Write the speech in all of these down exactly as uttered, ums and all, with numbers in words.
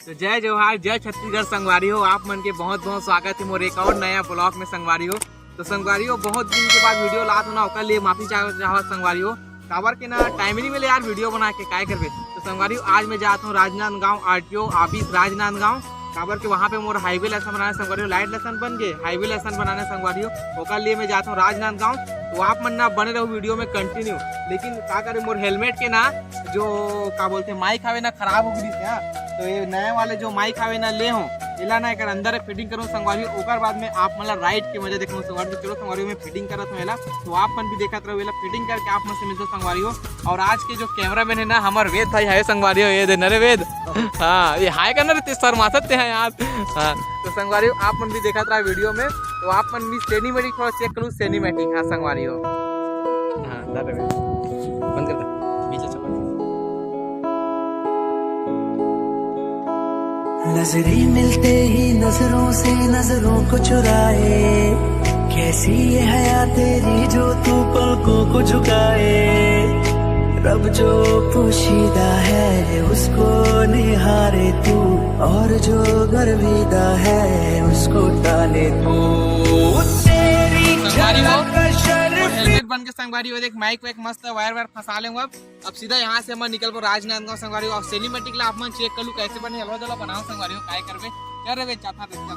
तो जय जोहार, जय छत्तीसगढ़ संगवारी हो, आप मन के बहुत बहुत स्वागत है मोर एक और नया ब्लॉग में संगवारी हो। तो संगवारी हो, बहुत दिन के बाद वीडियो लात हो ना, ओकर लिए माफी चाह चाहत संगवारी हो, काबर के ना टाइम ही नहीं मिले यार वीडियो बना के, काय करबे। तो संगवारी हो, आज मैं जात हूँ राजनांदगांव, आरटीओ ऑफिस राजनांदगांव, काबर के वहाँ पे मोर हाईवे लाइसेंस बनाने संगवारी हो, लाइट लाइसेंस बन गए, हाईवे लाइसेंस बनाने संगवारी हो, ओकर लिए मैं जात हूँ राजनांदगांव। तो आप मन ना बने रहो वीडियो में कंटिन्यू। लेकिन का करे, मोर हेलमेट के ना जो का बोलते माइक हवे ना, खराब हो गई थी, हाँ। तो ये नए वाले जो माइक हवे ना ले हो, एला ना एकर अंदर फिटिंग करूँ संगवारी हो, ओकर बाद में आप मन ला राइड के मजा देखो संगवारी हो। चलो संगवारी हो, मैं फिटिंग करत हूँ एला, तो आप मन भी देखत रहो, एला फिटिंग करके आप मन से मिलते संगवारी हो। और आज के जो कैमरामैन है ना, हमार वेद भाई है संगवारी हो, ये दे नरे वेद। हाँ, ये हाय करना रहते, शर्माते हैं यार। हाँ, तो संगवारी हो, आप मन भी देखत रहा वीडियो में, तो आप मन भी सिनेमैटिक थोड़ा चेक करूँ, सिनेमैटिक। हाँ संगवारी हो, हाँ, डाल रहे हैं। बंद कर दे। पीछे से बंद। नजरें मिलते ही नजरों से नजरों को चुराए, कैसी ये हया तेरी जो तू पलकों को झुकाए। रब जो पोशीदा है उसको निहारे तू, और जो गर्विदा है उसको टाले तू। तेरी झलक शर्फ हेलमेट बन के संगवारी हो, देख माइक वाइक मस्त वायर वायर फंसा लेंगे अब। अब सीधा यहाँ से हम निकलबो राजनांदगांव संगवारी हो। और सिनेमैटिक ला आप मन चेक कर लू कैसे बने, हलवा जला बनाओ संगवारी हो, काय करबे। क्या रे बे, चाथा देखता।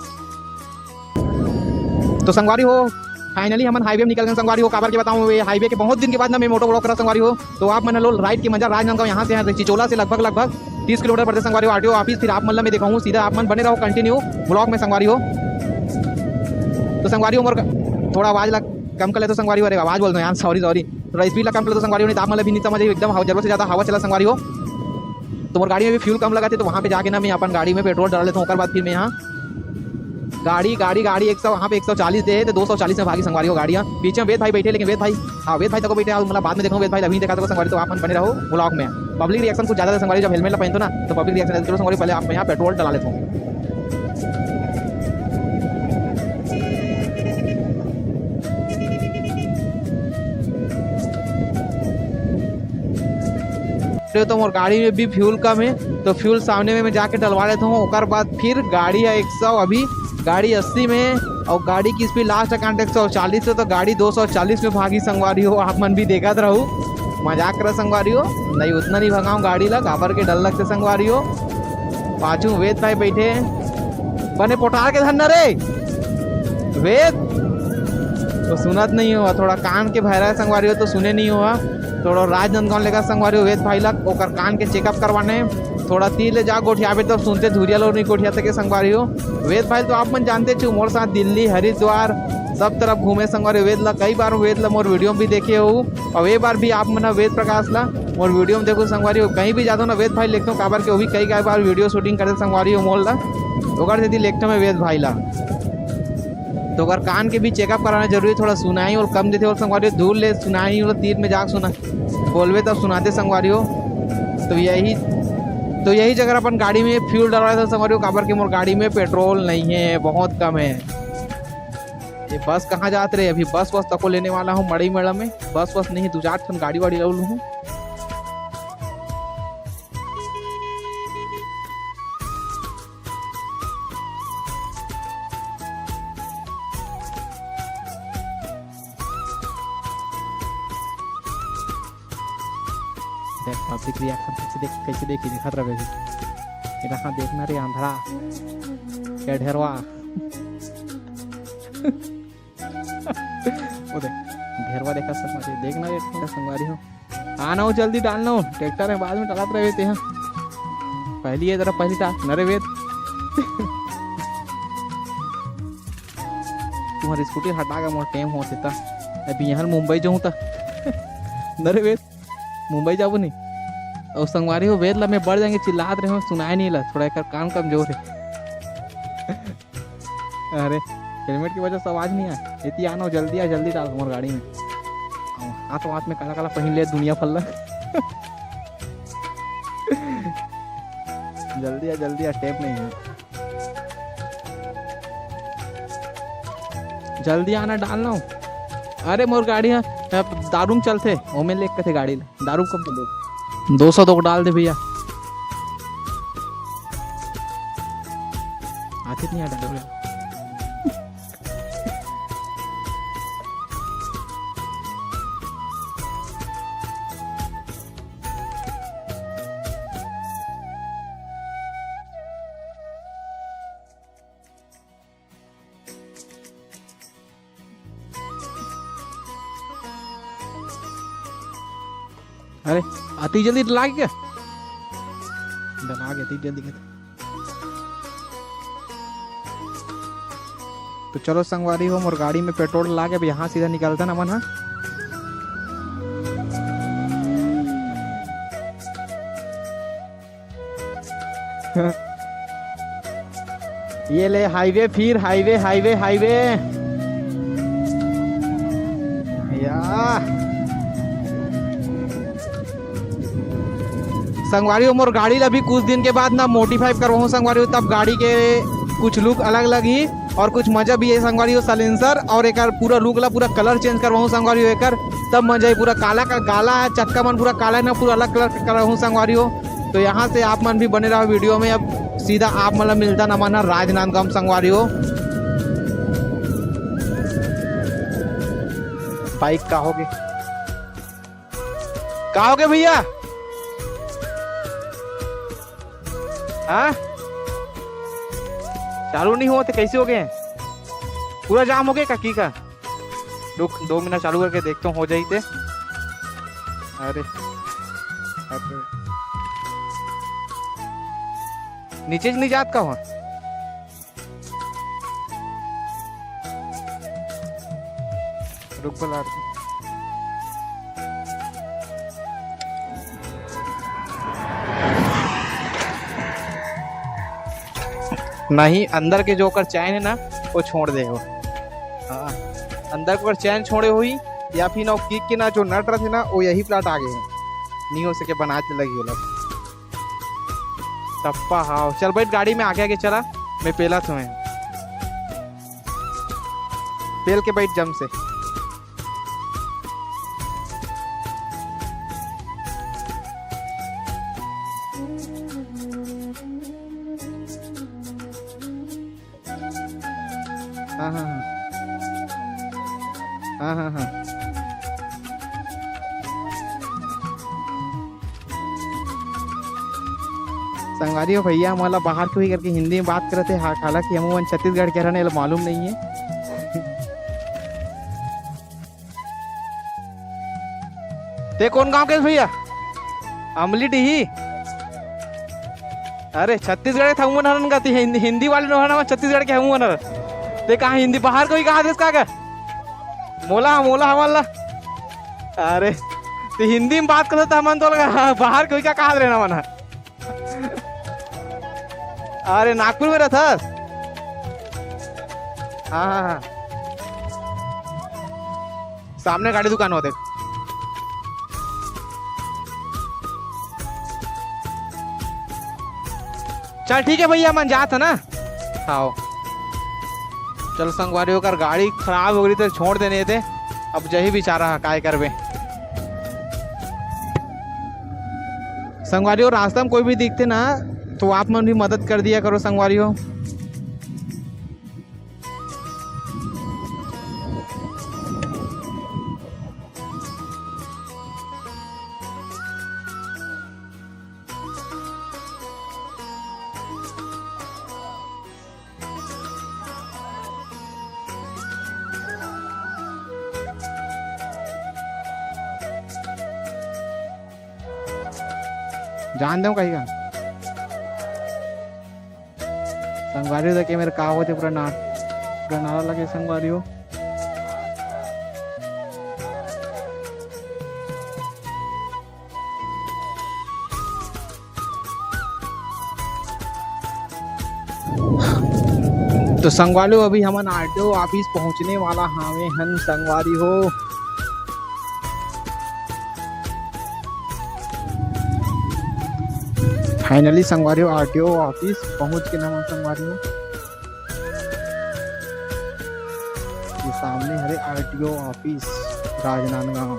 तो संगवारी हो, फाइनली हमन हाईवे में निकल गए संगवारी हो। काबर के बताऊं, ये हाईवे के बहुत दिन के बाद ना मैं मोटो ब्लॉग करा संगवारी हो। तो आप मन लो राइड के मजा। राजनांदगांव यहाँ से है चिचोला से लगभग लगभग तीस किलोमीटर पड़ते संगवारी हो आरटीओ ऑफिस। फिर आप मन ला मैं दिखाऊँ सीधा, आप मन बने रहो कंटिन्यू ब्लॉग में संगवारी हो। तो संगवारी हो, मोर थोड़ा आवाज ला कम कर ले तो संगवारी हो। अरे आवाज बोल दो यार, सॉरी सॉरी। थोड़ा स्पीड ला कम कर ले तो संगवारी हो, नहीं तो आप मन ला भी नहीं समझ एकदम हवा, जरूरत से ज्यादा हवा चला संगवारी हो। तो मोर गाड़ी में भी फ्यूल कम लगा थे, तो वहाँ पे जाके ना मैं अपन गाड़ी में पेट्रोल डाल लेता हूँ, ओकर बाद फिर मैं यहाँ गाड़ी गाड़ी गाड़ी एक सौ, वहाँ पे एक सौ चालीस दे, तो दो सौ चालीस में भागी संगवारी हो गाड़ियाँ। पीछे में वेद भाई बैठे, लेकिन वेद भाई, हाँ वेद भाई तक बैठे, मतलब बाद में देखो वेद भाई, अभी देखा तो संगवारी, तो आप मन बने रहो ब्लॉग में। पब्लिक रिएक्शन कुछ ज़्यादा था संगवारी, जब हेलमेट ला पहनते ना तो पब्लिक रिएक्शन। चलो संगवारी, पहले आप यहाँ पेट्रोल डला लेते हो। तो मोर गाड़ी में भी फ्यूल कम है, तो फ्यूल सामने में मैं जाके डलवा लेता हूँ। ओकर बाद फिर गाड़ी है एक सौ, अभी गाड़ी अस्सी में, और गाड़ी की स्पीड लास्ट अकाउंट एक सौ चालीस है, तो गाड़ी दो सौ चालीस में भागी संगवारी हो। आप मन भी देखत रहू, मजाक कर संगवारी हो, नहीं उतना नहीं भगाऊँ गाड़ी ला, काबर के डर लगते संगवारी हो। पाछू वेद भाई बैठे हैं, बने पोटार के धरना रे वेद, तो सुनत नहीं हुआ, थोड़ा कान के भैरा है संगवारी हो, तो सुने नहीं हुआ। थोड़ा राजनांदगांव लेकर संगवारी हो वेद भाई ला, ओकर कान के चेकअप करवाने। थोड़ा तीर ले जा गोठियाबे तो सुनते धुरिया लोग नहीं गोठिया तक संगवारी हो। वेद भाई तो आप मन जानते छो, मोर साथ दिल्ली, हरिद्वार, सब तरफ घूमे संगवारी हो। वेद ला कई बार, वेद ला मोर वीडियो में भी देखे हो, और ये बार भी आप मन वेद प्रकाश ला मोर वीडियो में देखो संगवारी हो। कहीं भी जाता हूँ ना वेद भाई लेखता हूँ, काबर के वो भी कई कई बार वीडियो शूटिंग करते संगवारी हो मोर ला, ओकर सेती लेखता हूँ मैं वेद भाई ला। तो ओकर कान के भी चेकअप कराना जरूरी, थोड़ा सुनाई और कम देते और संगवारी हो, दूर ले सुनाई और तीर में जाके सुना, बोलबे तब सुनाते संगवारी हो। तो यही, तो यही जगह अपन गाड़ी में फ्यूल डलवा था संगवारी हो, काबर के मोर गाड़ी में पेट्रोल नहीं है, बहुत कम है। ये बस कहाँ जात रे? अभी बस वस तको लेने वाला हूँ मड़ई मेला में, बस वस नहीं, दो चार ठन गाड़ी वाड़ी लऊ लूँ। देख, पब्लिक रिएक्शन कैसे देख, कैसे देखी, देखत रहे। ये रहा देखना रे आंधरा, ये ढेरवा। वो देख, ढेरवा देखा संगवारी, देखना रे संगवारी हो। आना हो, जल्दी डालना हो, ट्रैक्टर में बाद में डालत रहे ते हैं। पहली ये जरा पहली डाल, नरे वेद। तुम्हारी स्कूटी हटा के मोर टेम हो सीता। अभी यहाँ मुंबई जाऊँ ता। नरे वेद, मुंबई जाबो नहीं। और संगवारी हो, वेद ला मैं बढ़ जाएंगे, चिल्लात रहे हो, सुनाए नहीं ला, थोड़ा एक कान कमजोर है। अरे, हेलमेट की वजह से आवाज नहीं आए। इतनी आना हो, जल्दी आ, जल्दी डाल हमारे गाड़ी में। और हाथ वाथ में काला काला पहन ले दुनिया फल्ला। जल्दी आ, जल्दी आ, टेम नहीं है। जल्दी आना, डालना हो। अरे, मोर गाड़ी है, अब दारू में चलते, ओमे लेके थे गाड़ी ला। दारू कम तो दो। दो सौ तो डाल दे भैया। कितनी आ डालो? अरे, अति जल्दी लाग गया। डला गया, अति जल्दी गया। तो चलो संगवारी हो, मोर गाड़ी में पेट्रोल लागे, अब यहाँ सीधा निकलता ना मन हा। ये ले हाईवे, फिर हाईवे, हाईवे, हाईवे। या। संगवारी हो, मोर गाड़ी ला भी कुछ दिन के बाद ना modify करवाहूँ संगवारी हो, तब गाड़ी के कुछ look अलग लगही और कुछ मजा भी है संगवारी हो। Silencer और एकर पूरा look ला, पूरा colour change करवाहूँ संगवारी हो एकर, तब मजा ही। पूरा काला का गाला है, चक्का मन पूरा काला है ना, पूरा अलग colour का करवाहूँ संगवारी हो। तो यहाँ से आप मन भी बने रहो video में। अब सीधा आप मन ला मिलता ना मन ह राजनांदगांव संगवारी हो। बाइक का होगे, का होगे भैया? हाँ, चालू नहीं होते, कैसे होगे? पूरा जाम होगे का, की का? रुक, दो मिनट चालू करके देखता हूँ, हो जाई ते। अरे, अरे। नीचे से नहीं जात का हो? रुक बला, रुक। नहीं, अंदर के जो ओकर चैन है ना, वो छोड़ दे हो। हाँ, अंदर के ओकर चैन छोड़े हुई, या फिर ना वो किक के ना जो नट रथे ना, वो यही प्लाट आ गए हैं। नहीं हो सके, बना के लगी हो लोग। टप्पा, हाँ, चल बैठ गाड़ी में, आगे आगे चला, मैं पेला तुम्हें। पेल के बैठ जम से। हाँ, हाँ, हाँ। हाँ, हाँ, हाँ। संगवारी हो, भैया हमन ला बाहर के होही करके हिंदी में बात करत हे, हा-, हालांकि हमन छत्तीसगढ़ के हरन, एला मालूम नहीं है। ते कौन गांव के भैया? अमली डीही। अरे, छत्तीसगढ़ के हमन हरन गा, ते हिंदी, हिंदी वाले नो हरन, छत्तीसगढ़ के हमन हरन। ते कहाँ हिंदी बाहर कोई कहा देस का गा? मोला, मोला हमन ला। अरे, ते हिंदी में बात करत हमन तो लगा, हाँ, बाहर कोई का कहा रहना मना। अरे, नागपुर में रहता? हाँ, हाँ, हाँ। सामने गाड़ी दुकान हो देख। चल ठीक है भैया, मन जात है ना। हाँ। चल संगवारी हो, ओकर गाड़ी खराब हो गई तो छोड़ देने थे। अब जही बेचारा है, काय करबे। संगवारी हो, रास्ता में कोई भी दिखते ना तो आप मन भी मदद कर दिया करो संगवारी हो। जान दो कहीं का। संगवारी हो, देखिए मेरे का होते पूरा ना-, पूरा नारा लगे संगवारी हो। तो संगवारी हो, अभी हमन आरटीओ ऑफिस पहुंचने वाला हावे हन संगवारी हो। Finally संगवारी हो, आरटीओ ऑफिस पहुंच के ना संगवारी हो। ये सामने हरे आरटीओ ऑफिस राजनांदगांव।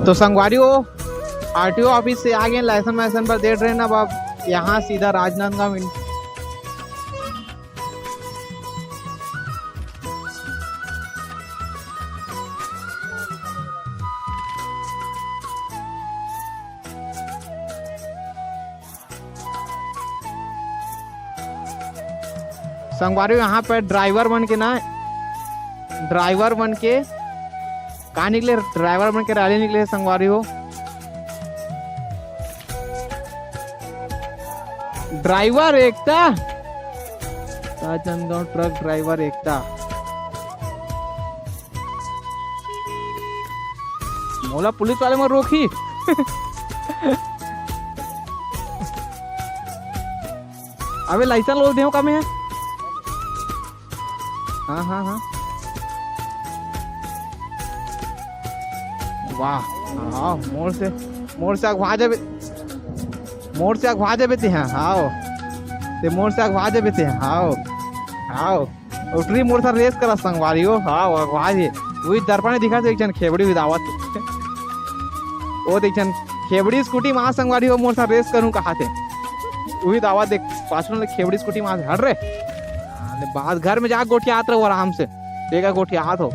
तो संगवारी हो, आरटीओ ऑफिस से आगे लाइसेंस वाइसेंस पर देख रहे ना बाब, यहाँ सीधा राजनांदगांव इन-, संगवारी हो, यहाँ पे ड्राइवर मन के ना, ड्राइवर मन के का निकले, ड्राइवर मन के रैली निकले हे संगवारी हो। ड्राइवर एकता, राजनांदगांव ट्रक ड्राइवर एकता। मोला पुलिस वाले मन रोकही। अबे लाइसेंस लो देव का मैं? हाँ, हाँ, हाँ। वाह, हाँ, मोर से, मोर से अगवा जाबे, मोर से अगवा जाबे ते, हाँ, हाव। ते मोर से अगवा जाबे ते, हाव, हाव। उठरी मोर से रेस करा संगवारी हो, हाव, अगवा जे। वही दर्पण दिखा तो एक झन खेबड़ी भी दावत। वो देख झन खेबड़ी स्कूटी मा संगवारी हो, मोर से रेस करूँ कहा थे। वही दावत देख, पाछू ले खेबड़ी स्कूटी मा हट रे। हाँ, ले बात घर में जा गोठियात रहो आराम से। देखा गोठियात हो।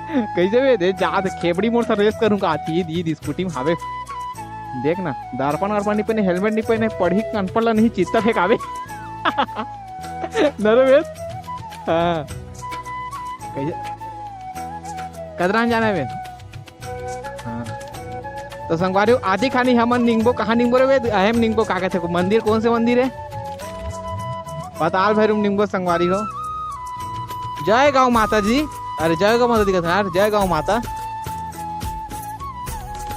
कैसे बे दे जात खेबड़ी मोर से रेस करूँ का आती ईद, ईद स्कूटी में हावे। देख ना, दर्पण अर्पण नहीं पहने, हेलमेट नहीं पहने, पढ़ी अनपढ़ ला नहीं चित्ता फेंकावे। नरे बे। हाँ। कैसे? कतरान जाना है बे? हाँ। तो संगवारी हो, आदि खानी हमन निंगबो, कहाँ निंगबो रे बे? अहेम निंगबो, का कहते को मंदिर, कौन से मंदिर है? पताल भैरव निंगबो संगवारी हो। जय गौ माता जी। अरे जय गौ माता दिखत है यार, जय गौ माता।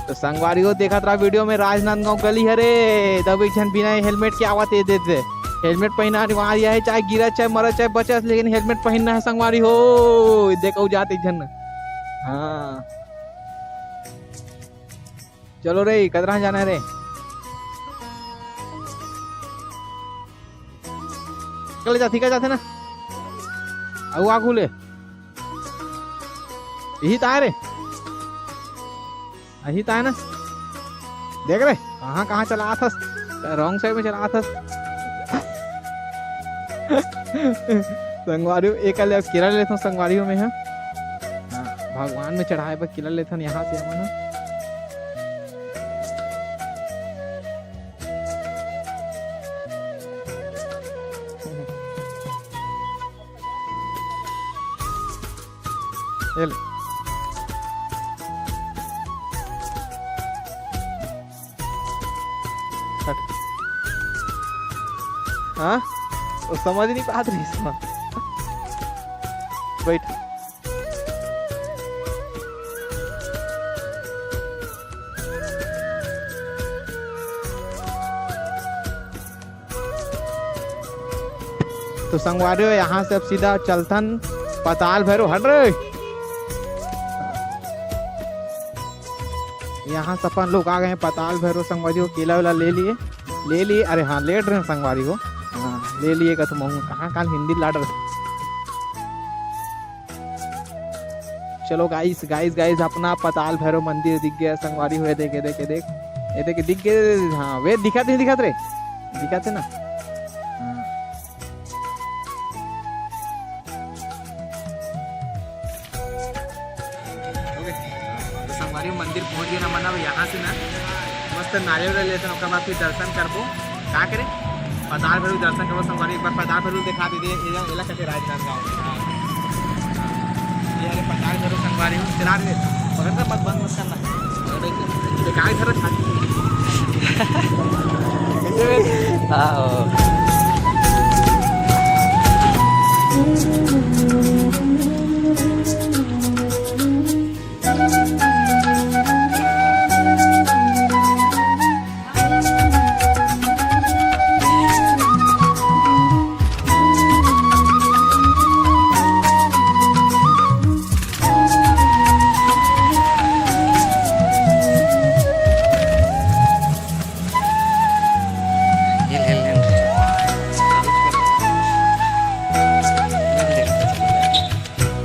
तो संगवारी हो, देखत रहा वीडियो में, राजनांदगांव गली हरे, तब एक झन बिना हेलमेट के आवत हे देते। हेलमेट पहना अनिवार्य है, चाहे गिरा, चाहे मरा, चाहे बचा, लेकिन हेलमेट पहनना है संगवारी हो। देखो जाते एक झन। हाँ। चलो रे, कतरा जाना है रे? कल जाती, कल जाते ना। अउ आगू ले। यही ताय रे। यही ताय ना। देख रे, कहाँ, कहाँ चलात हस? Wrong side में चलात हस। संगवारी हो, एक ले, केला ले लेथन संगवारी हो में, हाँ। हाँ, भगवान में चढ़ाए बर केला लेथन यहाँ से हमन ह। ये ले। हट। हाँ? वो समझ नहीं पात रही इसमें। बैठ। तो संगवारी हो, यहाँ से अब सीधा चलथन पताल भैरव। हट रे, यहाँ से अपन लोग आ गए हैं पताल भैरव। संगवारी हो, केला वेला ले लिए, ले लिए। अरे हाँ, लेट रहे हैं संगवारी हो। हाँ, ले लिए का तो महूँ कहाँ काल हिंदी लाड रहे। चलो गाइस, गाइस, गाइस, अपना पताल भैरव मंदिर दिख गया संगवारी हो। ये देख, ये देख, ये देख, ये देख, दिख गए। हाँ, वे दिखत नहीं, दिखत रे, दिखत है ना। हाँ। ओके, तो संगवारी हो, मंदिर पहुंच गए ना, मन अब यहाँ से ना मस्त नारियल ले लेते हैं, ओकर बाद फिर दर्शन करबो। का करे? पताल भैरव दर्शन करबो संगवारी, एक बार पताल भैरव दिखा दे दे, ये एला कहते राजनांदगांव। हाँ। ये हरे पताल भैरव संगवारी हो, चला दे, पकड़ कर मत, बंद मत करना। पकड़ के, ये काय धरत हाथ? कैसे बे? हाँ, ओ।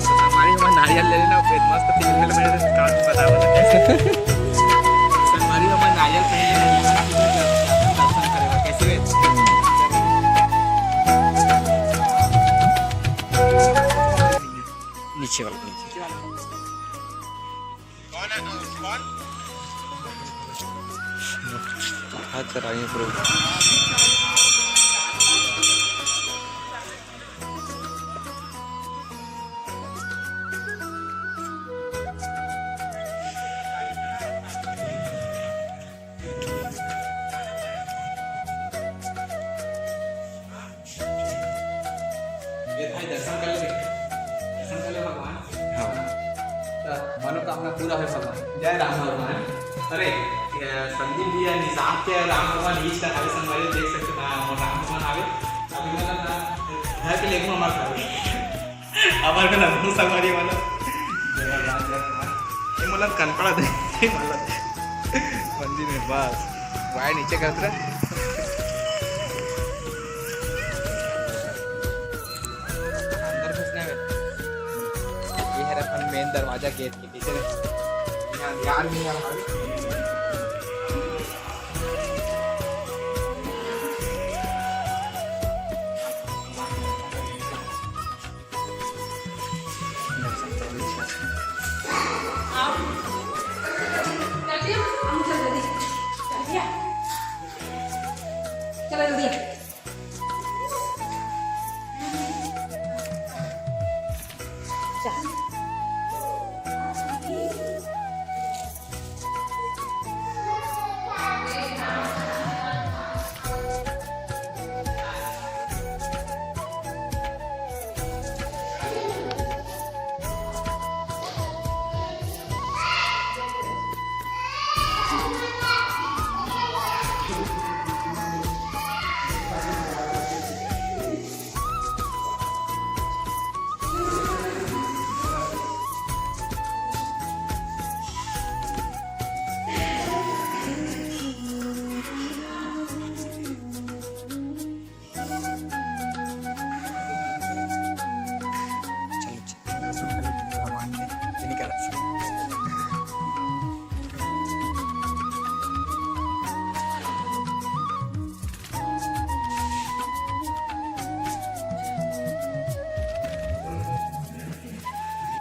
संगवारी हमन नारियल ले लेना, फिर मस्त तीन घंटे में काम बताओ ना कैसे। संगवारी हमन नारियल पहले ले लेना, दर्शन करे बर कैसे। नीचे वाला, नीचे। कौन है, कौन? हाथ चलाइए पूरा। पूरा है भगवान। जय राम भगवान। अरे, ये संदीप भैया निजाम के राम भगवान ईज का हावे संगवारी देख सकते हो। हाँ, वो राम भगवान हावे। अभी मतलब ना, घर के लेगू हमार घर। हमार घर लेगू संगवारी वाला। जय भगवान, जय भगवान। ये मतलब कनपड़ा दे, मतलब मंदिर में बस। वायर नीचे करत रहे। अंदर घुसना है। ये है अपन मेन दरवाजा गेट के। चलो जल्दी।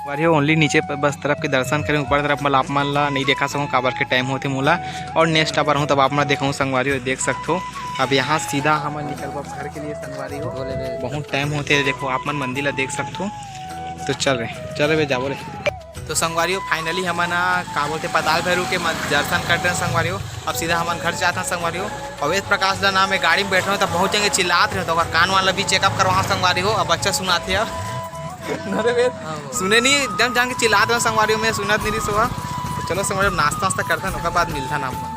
संगवारी हो, only नीचे बस तरफ के दर्शन करें, ऊपर तरफ मतलब आप मन ला नहीं देखा सकूँ, काबर के टाइम होते मोला। और नेक्स्ट अबर हूँ तब आप मन देखाऊँ संगवारी हो, देख सकते हो। अब यहाँ सीधा हमन निकलबो घर के लिए संगवारी हो। बहुत टाइम होते, देखो आप मन मंदिर ला देख सकते हो। तो चल रहे, चल रहे बे, जाबो रे। तो संगवारी हो, finally हमन ह का बोलते पताल भैरू के दर्शन कर रहे हैं संगवारी हो। अब सीधा हमन घर जाता संगवारी हो। अवेश प्रकाश दा नाम है, गाड़ी में बैठे हो तो बहुत जगह चिल्लात रहे, तो ओकर कान वाला भी चेकअप करवा संगवारी हो। अब अच्छा सुनाते अब। अरे बे, सुने नहीं, एकदम जान के चिल्लात रहे संगवारी हो, मैं सुनत नहीं रही सोहा। तो चलो संगवारी हो, नाश्ता वास्ता करता ना, ओकर बाद मिलता ना आप मन।